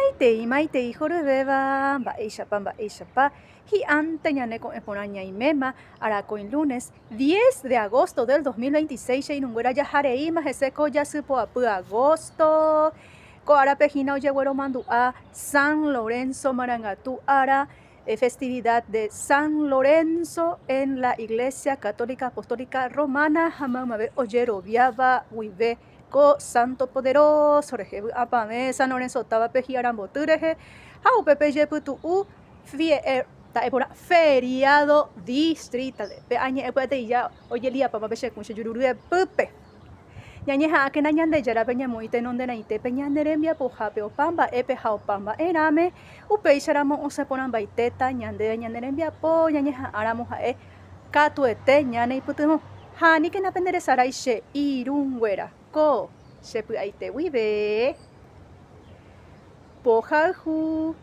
Maitei, maitei horyvéva, mba'éichapa, mba'éichapa, hi'ánte ñane ko'ẽ porã ñaiméma, arakõi lunes, diez de agosto del 2026 che irũnguéra jahareíma hese ko jasypoapy agosto, ko árape hína ojegueromandu'a San Lorenzo Marangatu ára, festividad de San Lorenzo en la Iglesia Católica Apostólica Romana ha maymave ojeroviáva guive ko Santo Poderoso rehe, vy'apavẽ San Lorenzo távape hi'aramboty rehe ha upépe jepytu'u feriado distrital. Pe añe'ẽ pya'eteija ojeliapáma pe che kũ che juru ryepýpe. Ñañeha'ãkena Ñandejárape ñamoĩ tenonderãitépe ñane rembiapohápe opa mba'épe ha opa mba'erãme, upéicharamo osẽ porãmbaitéta ñandéve ñane rembiapo ñañeha'ãramo ha'e katuete ñaneipytyvõ. Ha aníkena penderesarái che irũnguéra ko che py'aite guive. Pohayhu.